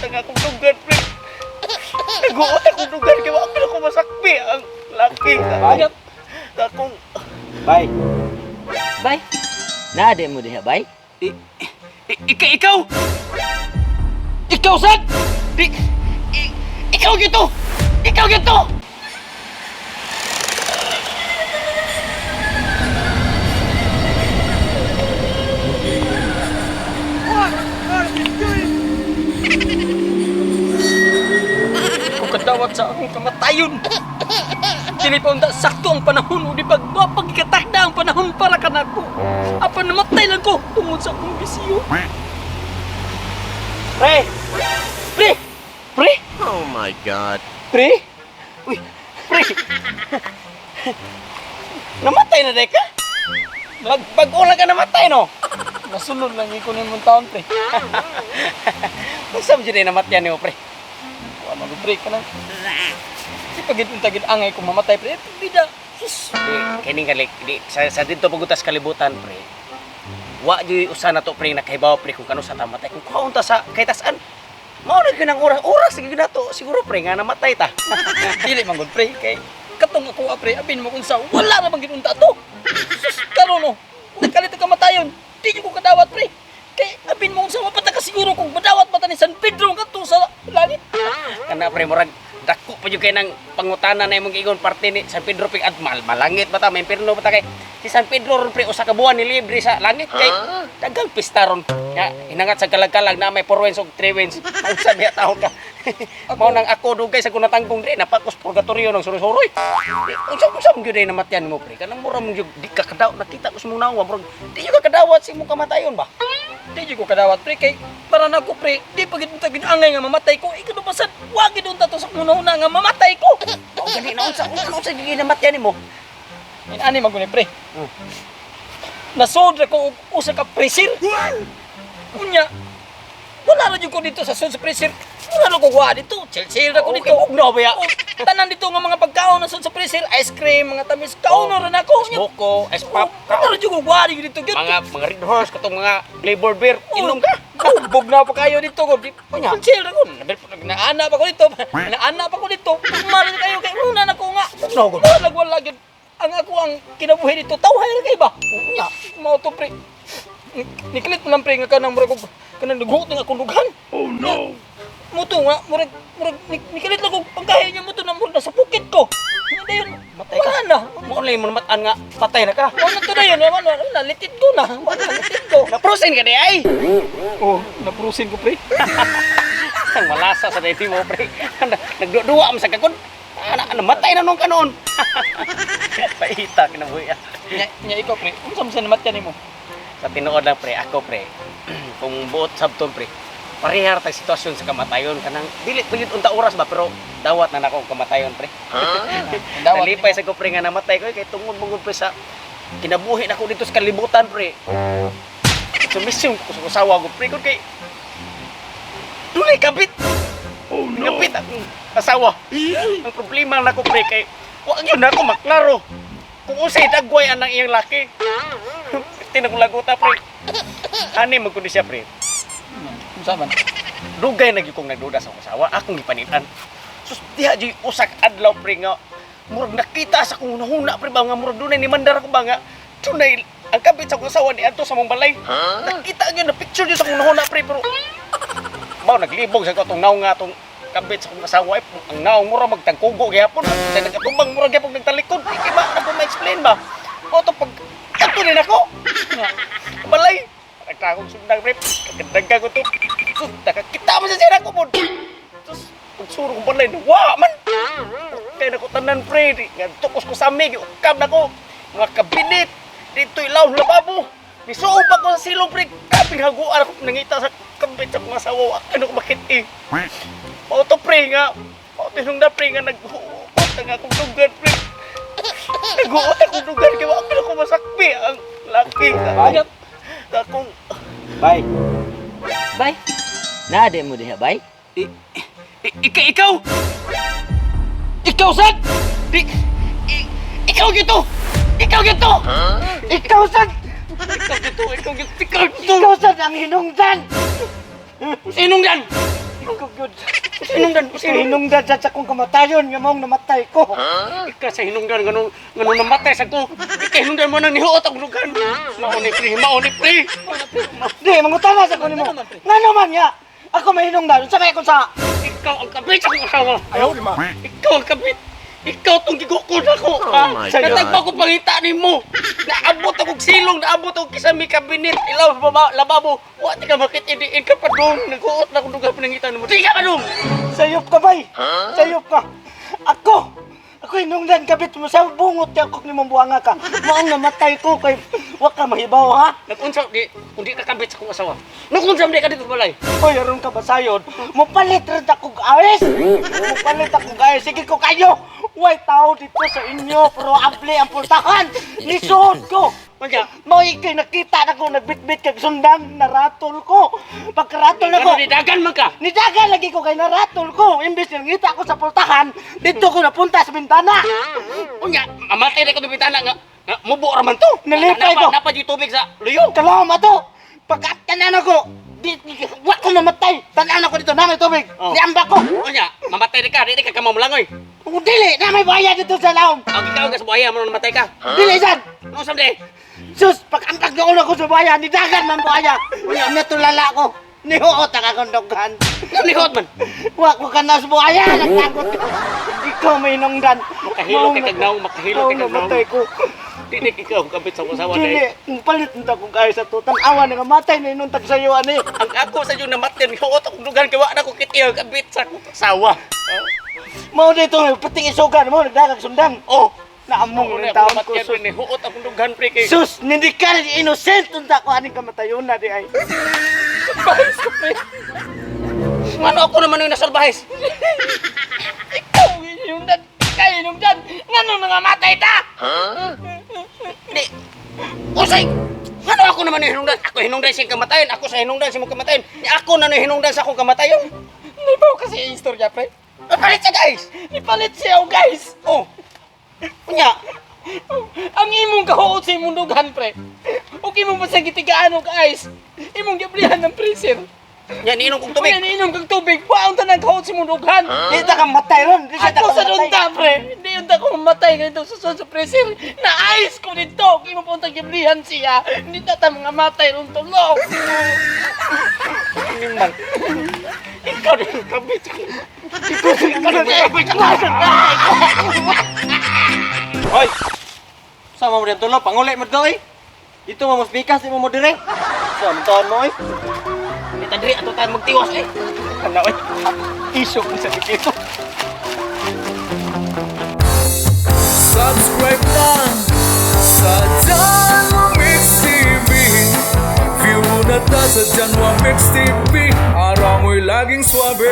Nag-uot ang akong dughan, pre. Nag-uot akong dughan kay wa ko masakpi ang laki. Bye. Akong Bay. Bay. Naa mo diha, bay? Ikaw! Ikaw, sad! Di, ikaw gito! Ikaw gito! Kung kadawat sa akong kamatayon. Dili pa unta sakto ang panahon o di pag mapagkatakda ang panahon para kanako. Apan namatay lang ko tungod sa akong bisyo. Pre! Pre! Pre! Oh my God. Pre? Uy, pre! Namatay na dek ka? Bag-bago lang ka namatay, no? Nasunod lang iko nimong taon, pre. Unsa man jud ay namatyan nimo, pre? Wa man pre ka na. Di pagid unta gid angay kung mamatay, pre. Bida. Sus. Di, kining kalik, di, sa dito pagutas kalibutan, pre. Wa jud usa na to, pre, nakahibaw, pre, kung kano sa tamatay. Kung kaunta sa kay tasan, mao na gyud ang oras, oras gyud na to. Siguro, pre, nga namatay ta. Dili man gud, pre, kay katong ako ah, pre, apin mo kung sa wala ra man gid unta to. Sus, karon no. Nakalit ang kamatayon. Di jud ko kadawat, pre. Kay apin mo kung sa mapata ka siguro kung madawat pa ta ni San Pedro kadto sa langit. Kana, pre, murag dako pa jud kay nang pangutana na imong giingon parte ni San Pedro pig at mal malangit ba ta, may impierno ba ta kay si San Pedro ron, pre, usa ka buwan ni libre sa langit kay daghang pista ron. Ya, hinangat sa kalag-kalag na may 4 wins og 3 wins. Ang sabi tawo ka. Mao nang ako dugay sa kunatangkong dre napakos purgatorio ng suroy-suroy. Unsa unsa man gyud ay namatyan mo, pre? Kanang mura mo gyud di ka kadaw nakita ko sa mong nawa, murag di gyud ka kadawat sa imong kamatayon ba? Di jud ko kadawat, pre, kay para nako, pre, di pa gid unta gid angay nga mamatay ko. Ikaw pa sad wa gid unta to sa una nga mamatay ko. Mao gani na unsa unsa unsa gyud namatyan nimo? Ani man guni, pre. Nasod ra ko og usa ka presir. Unya, wala ra jud ko dito sa sud sa presir. Wala ra ko wa dito. Chill-chill ra ko dito. Okay, bugnaw ba ya? Oh, tanan dito nga mga pagkaon na sud sa presir, ice cream, mga tamis, kaon ra nako. Unya, Boko, ice pop, wala ra jud ko wa dito gyud. Mga Red Horse katong mga flavor beer, inom ka. Bug na pa kayo dito ko. Unya. Chill ra ko. Naana pa ko dito. Naana pa ko dito. Marin kayo kay una na ko nga. No, good. Wala wala gyud. Ang ako ang kinabuhi dito tawhay ra kay ba. Unya, mao to, pre. Nikalit mo lang, pre, nga kanang murag og kanang naghuot ng akong dughan. Oh no. Muto nga murag murag nikalit lang og pangkahay niya muto na murag nasa bukid ko. Hindi yun. Matay ka. Wala na. Mo lang mo namatan nga patay na ka. Wala to na yun. Wala na. Litid ko na. Wala na, litid ko. Naprosin ka di ay. Oh, naprusin ko, pre. Ang malasa sa daydi mo, pre. Nagduduwa mo sa kakon. Ana ana matay na nung kanon. Paita kinabuhi. Ah. Nya, nya ikaw, pre. Unsa man sa namatyan nimo? Sa tinuod lang, pre, ako, pre. Kung buot sabton, pre. Parehar tag sitwasyon sa kamatayon kanang dili pilit unta oras ba pero dawat na nako ang kamatayon, pre. Dawat. Nalipay sa ko, pre, nga namatay ko eh, kay tungod mong pre sa kinabuhi nako dito sa kalibutan, pre. Sumisyon ko sa asawa ko, pre, kun kay dunay kabit. Oh no. Kapit ang asawa. Ang problema nako, pre, kay wa gyud nako maklaro kung unsay dagway anang iyang laki. Tinagulaguta, pre. Ani man kundi siya, pre. Unsa man? Dugay na gyud kong nagduda sa akong asawa, akong gipanitan. Sus, diha jud usak adlaw, pre, nga murag nakita sa akong hunahuna, pre, ba nga murag dunay ni mandar ako ba nga dunay ang kabit sa akong asawa ni adto sa mong balay. Nakita gyud na picture gyud sa akong hunahuna, pre, pero mao naglibog sa ko atong naong nga atong kabit sa akong asawa eh, ang naong mura magtangkugo gyapon sa nagkatubang mura gyapon nagtalikod. Di kay ba ako ma-explain ba mao to pag adto ni nako balay nagtakong sundang, pre, kagandang ko to. Sus, nakakita mo sa sira ko po. Sus, pagsuro ko balay, wa man. Kaya nako tanan, pre, di nga tukos ko sa mig, ukab na ko mga kabinet dito ilaw lababo. Nisuob ako sa silong, pre, kaping haguan ako nangita sa kabit sa mga asawa. Ano ko bakit eh. Mao to, pre, nga mao to nung na, pre, nga naghuot ang akong dugan, pre. Naghuot akong dugan kay wa ko masakpi ang laki. Bye. Akong Bay. Bay. Naa mo diha, bay? Ikaw! Ikaw, sad! Di, ikaw gito! Ikaw gito! Ikaw sad! Ikaw gito! Ikaw gito! Ikaw gito! Ikaw sad ang hinungdan! Sinong yan? Ikaw gyud. Hinungdan, Sa hinungdan sa akong kamatayon nga maong namatay ko. Ika sa hinungdan nganong nganong namatay sa ko. Ika hinungdan mo nang nihuot ang dugan. Mao ni, pre, mao ni, pre. Di, mangutana sa ko nimo. Ngano man nga? Ako may hinungdan. Unsa may akong sa? Ikaw ang kabit sa akong asawa. Ayaw di ma. Ikaw ang kabit. Ikaw tong gigukod ako. Oh Ha? my God. Natagpo ko pangita nimo. Naabot akong silong, naabot akong kisami kabinet, ilaw baba, lababo. Wa ti ka makit idiin ka pa dong. Naghuot na akong dugan panangita nimo. Di ka pa dong. Sayop ka, bay. Sayop ka. Ako! Ako hinungdan kabit mo sa bungot ya ako nimong buanga ka. Maong namatay ko kay wa ka mahibaw, ha? Nagunsa di kung di ka kabit sa akong asawa. Nagunsa di ka dito sa balay. Hoy, aron ka basayon. Mopalit rin ako ayos. Mopalit ako ayos. Sige ko kayo. Way tao dito sa inyo pero abli ang pultahan. Nisuod ko. Manya, Mao ikay nakita na ko nagbitbit kag sundang naratol ko. Pagkaratol na ko. ano, nidagan man ka. Nidagan lagi ko kay naratol ko. Imbes na ngita ko sa pultahan, dito ko napunta sa bintana. Unya, mamatay na ko bintana nga. Nga mubo ra man to. Nalipay ko. Napa di tubig sa luyo. Kalom ato. Pagkatanan ako, di, wa ko mamatay. Tanan ako dito, na may tubig. Oh. Niamba ko. Unya, mamatay na ka, di ka kamamulangoy. Kung dili, na may buhaya dito sa laom. Ang ikaw ka sa buhaya mo namatay ka. Dili sad. Ano sa di? Sus, pag-ambag noon ako sa buhaya, nidagan man buhaya. Natulala ko. Nihuot ang akong dughan. Ano ni man? Wa ko ka na sa buhaya, nagtakot ko. Ikaw may nungdan. Makahilo kay kagnaw, makahilo kay kagnaw. Namatay ko. Di na ikaw ang kabit sa asawa Dili, dai. kung palit nito akong kaya sa tutan. Awa na nga matay na inuntag sa'yo, ani. Ang ako sa iyo namatay, nihuot akong dugan kay wa na ko kiti ang kabit sa akong asawa. Mao dito, pating isugan mo, nagdagag sundang. Oh, Naamong Mao rin na taon ako ko. namatay, Sus, nihuot akong dugan, pre, kay sus, hindi ka innocent unta ko aning kamatayon na di ay. Bahis ka, pre. Ano ako naman yung nasalbahes? Ikaw hinungdan. Ikaw hinungdan. Ngano nangamatay ta? Di. Usay! Ano ako naman yung hinungdan? Ako hinungdan siyang kamatayon. Ako sa hinungdan siyang kamatayon. Ni ako na yung hinungdan sa akong kamatayon. Nibaw kasi yung istorya, pre. Palit siya, guys! Ipalit siya, oh, guys. Oh! Unya, Ang imong kahuot sa imong dughan, pre. Ug imong pasang gitigaan og ice. Imong giblihan ng freezer. yan, inom kong tubig. Unya niinom kag tubig, waon tanan kahuot sa imong dughan. Di ta ka matay ron, di siya ta Ako ka sa matay. dunta, pre. Hindi yun ako mamatay ganito sa sa freezer. Na ice ko dito. Ug imong puntang giblihan siya. Hindi na ta mga matay ron tulo. Animal. Ikaw rin ang kabit. Ikaw rin ang kabit. Hoy! Sama mo dito, panguli mo dito eh. Dito mo mas bikas, di mo mo dire. Sa taon mo eh. Hindi ta diri, ato tayo magtiwas eh. Ano, ay, isog mo sa dikito. Subscribe lang sa Janwa Mix TV. View na ta sa Janwa Mix TV. Araw mo'y laging swabe.